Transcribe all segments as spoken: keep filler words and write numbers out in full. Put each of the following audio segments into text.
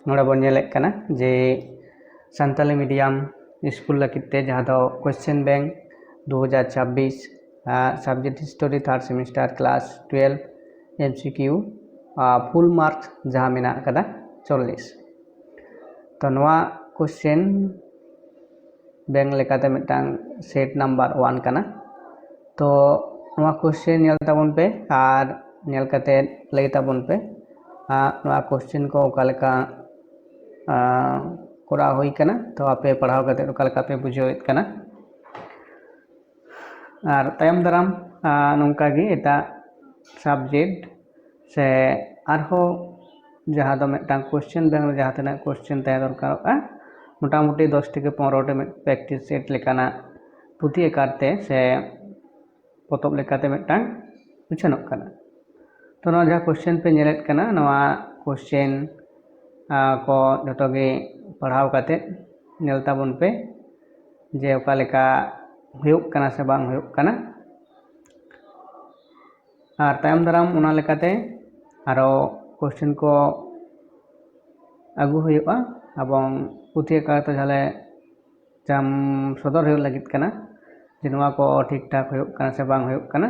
ᱱᱚᱰᱮ ᱵᱚᱱ ᱧᱮᱞᱮᱫ ᱠᱟᱱᱟ ᱡᱮ ᱥᱟᱱᱛᱟᱞᱤ medium school ᱞᱟᱹᱜᱤᱫ ᱛᱮ ᱡᱟᱦᱟᱸ ᱫᱚ question bank ᱫᱩ ᱦᱟᱡᱟᱨ ᱪᱷᱟᱵᱵᱤᱥ, subject history third semester class twelve, M C Q full marks ᱡᱟᱦᱟᱸ ᱢᱮᱱᱟᱜ ᱟᱠᱟᱫᱟ ᱪᱚᱞᱞᱤᱥ᱾ ᱛᱚ ᱱᱚᱣᱟ question bank ᱞᱮᱠᱟᱛᱮ ᱢᱤᱫᱴᱟᱝ set number one ᱠᱟᱱᱟ᱾ ᱛᱚ ᱱᱚᱣᱟ question ᱧᱮᱞ ᱛᱟᱵᱚᱱ ᱯᱮ ᱟᱨ ᱧᱮᱞ ᱠᱟᱛᱮ ᱞᱟᱹᱭ ᱛᱟᱵᱚᱱ ᱯᱮ, ᱟᱨ ᱱᱚᱣᱟ question ᱠᱚ ᱚᱠᱟ ᱞᱮᱠᱟ, ᱟᱸ, ᱠᱚᱨᱟᱣ ᱦᱩᱭ ᱠᱟᱱᱟ᱾ ᱛᱚ ᱟᱯᱮ ᱯᱟᱲᱦᱟᱣ ᱠᱟᱛᱮ ᱚᱠᱟ ᱞᱮᱠᱟ ᱯᱮ ᱵᱩᱡᱷᱟᱹᱣᱮᱫ ᱠᱟᱱᱟ? ᱟᱨ ᱛᱟᱭᱚᱢ ᱫᱟᱨᱟᱢ, ᱟᱸ, ᱱᱚᱝᱠᱟ ᱜᱮ ᱮᱴᱟᱜ subject ᱥᱮ ᱟᱨᱦᱚᱸ ᱡᱟᱦᱟᱸ ᱫᱚ ᱢᱤᱫᱴᱟᱝ question bank ᱨᱮ ᱡᱟᱦᱟᱸ ᱛᱤᱱᱟᱹᱜ question ᱛᱟᱦᱮᱸ ᱫᱚᱨᱠᱟᱨᱚᱜᱼᱟ, ᱢᱚᱴᱟᱢᱩᱴᱤ ᱫᱚᱥ ᱛᱷᱮᱠᱮ ᱯᱚᱱᱨᱚ ᱴᱤ ᱢᱤᱫ practice set ᱞᱮᱠᱟᱱᱟᱜ ᱯᱩᱛᱷᱤ ᱟᱠᱟᱨ ᱛᱮ ᱥᱮ ᱯᱚᱛᱚᱵ ᱞᱮᱠᱟᱛᱮ ᱢᱤᱫᱴᱟᱝ ᱩᱪᱷᱟᱹᱱᱚᱜ ᱠᱟᱱᱟ᱾ ᱛᱚ ᱱᱚᱣᱟ ᱡᱟᱦᱟᱸ question ᱯᱮ ᱧᱮᱞᱮᱫ ᱠᱟᱱᱟ, ᱱᱚᱣᱟ question, ᱟᱸ, ᱠᱚ ᱡᱚᱛᱚ ᱜᱮ ᱯᱟᱲᱦᱟᱣ ᱠᱟᱛᱮ ᱧᱮᱞ ᱛᱟᱵᱚᱱ ᱯᱮ ᱡᱮ ᱚᱠᱟ ᱞᱮᱠᱟ ᱦᱩᱭᱩᱜ ᱠᱟᱱᱟ ᱥᱮ ᱵᱟᱝ ᱦᱩᱭᱩᱜ ᱠᱟᱱᱟ᱾ ᱟᱨ ᱛᱟᱭᱚᱢ ᱫᱟᱨᱟᱢ ᱚᱱᱟ ᱞᱮᱠᱟᱛᱮ ᱟᱨᱚ question ᱠᱚ ᱟᱹᱜᱩ ᱦᱩᱭᱩᱜᱼᱟ, ᱮᱵᱚᱝ ᱯᱩᱛᱷᱤ ᱟᱠᱟᱨ ᱛᱮ ᱡᱟᱦᱟᱸ ᱞᱮ ᱡᱟᱢ ᱥᱚᱫᱚᱨ ᱦᱩᱭᱩᱜ ᱞᱟᱹᱜᱤᱫ ᱠᱟᱱᱟ ᱡᱮ ᱱᱚᱣᱟ ᱠᱚ ᱴᱷᱤᱠ ᱴᱷᱟᱠ ᱦᱩᱭᱩᱜ ᱠᱟᱱᱟ ᱥᱮ ᱵᱟᱝ ᱦᱩᱭᱩᱜ ᱠᱟᱱᱟ᱾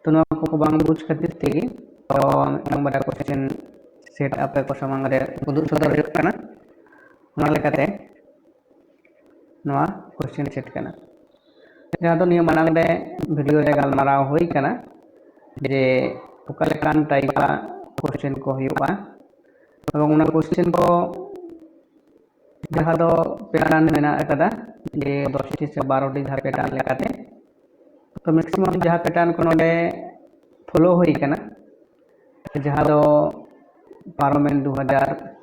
ᱛᱚ ᱱᱚᱣᱟ ᱠᱚ ᱵᱟᱝ ᱵᱩᱡᱽ ᱠᱷᱟᱹᱛᱤᱨ ᱛᱮᱜᱮ ᱛᱚ ᱢᱤᱫᱴᱟᱝ ᱵᱟᱨᱭᱟ question set ᱟᱯᱮ ᱠᱚ ᱥᱟᱢᱟᱝ ᱨᱮ ᱩᱫᱩᱜ ᱥᱚᱫᱚᱨ ᱦᱩᱭᱩᱜ ᱠᱟᱱᱟ᱾ ᱚᱱᱟ ᱞᱮᱠᱟᱛᱮ ᱱᱚᱣᱟ question set ᱠᱟᱱᱟ, ᱡᱟᱦᱟᱸ ᱫᱚ ᱱᱤᱭᱟᱹ ᱢᱟᱲᱟᱝ ᱨᱮ video ᱨᱮ ᱜᱟᱞᱢᱟᱨᱟᱣ ᱦᱩᱭ ᱠᱟᱱᱟ ᱡᱮ ᱚᱠᱟ ᱞᱮᱠᱟᱱ type ᱟᱜ question ᱠᱚ ᱦᱩᱭᱩᱜᱼᱟ, ᱮᱵᱚᱝ ᱚᱱᱟ question ᱠᱚ ᱡᱟᱦᱟᱸ ᱫᱚ pattern ᱢᱮᱱᱟᱜ ᱟᱠᱟᱫᱟ ᱡᱮ ᱫᱚᱥ ᱴᱤ ᱥᱮ ᱵᱟᱨᱚ ᱴᱤ ᱡᱟᱦᱟᱸ pattern ᱞᱮᱠᱟᱛᱮ, ᱛᱚ maximum ᱡᱟᱦᱟᱸ pattern ᱠᱚ ᱱᱚᱰᱮ follow ᱦᱩᱭ ᱠᱟᱱᱟ, ᱡᱟᱦᱟᱸ ᱫᱚ ᱯᱟᱨᱚᱢᱮᱱ ᱫᱩ ᱦᱟᱡᱟᱨ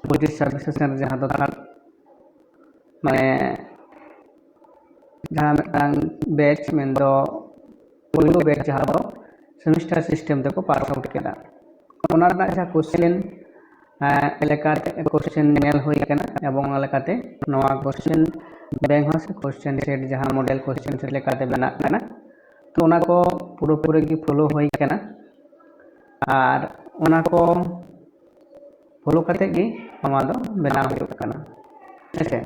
ᱯᱚᱸᱪᱤᱥ ᱪᱷᱟᱵᱵᱤᱥ session ᱨᱮ ᱡᱟᱦᱟᱸ ᱫᱚ third, ᱢᱟᱱᱮ ᱡᱟᱦᱟᱸ ᱢᱤᱫᱴᱟᱝ batch ᱢᱮᱱᱫᱚ ᱯᱳᱭᱞᱳ batch ᱡᱟᱦᱟᱸ ᱫᱚ semester system ᱛᱮᱠᱚ pass out ᱠᱮᱫᱟ, ᱚᱱᱟ ᱨᱮᱱᱟᱜ ᱡᱟᱦᱟᱸ question, ᱮᱸ, ᱞᱮᱠᱟᱛᱮ question ᱧᱮᱞ ᱦᱩᱭ ᱠᱟᱱᱟ, ᱮᱵᱚᱝ ᱚᱱᱟ ᱞᱮᱠᱟᱛᱮ ᱱᱚᱣᱟ question bank ᱦᱚᱸ ᱥᱮ question set ᱡᱟᱦᱟᱸ model question set ᱞᱮᱠᱟᱛᱮ ᱵᱮᱱᱟᱜ ᱠᱟᱱᱟ, ᱛᱚ ᱚᱱᱟ ᱠᱚ ᱯᱩᱨᱟᱹᱯᱩᱨᱤ ᱜᱮ follow ᱦᱩᱭ ᱠᱟᱱᱟ᱾ ᱟᱨ ᱚᱱᱟ ᱠᱚ ᱯᱷᱚᱞᱳ ᱠᱟᱛᱮ ᱜᱮ ᱱᱚᱣᱟ ᱫᱚ ᱵᱮᱱᱟᱣ ᱦᱩᱭᱩᱜ ᱠᱟᱱᱟ᱾ ᱦᱮᱸᱥᱮ,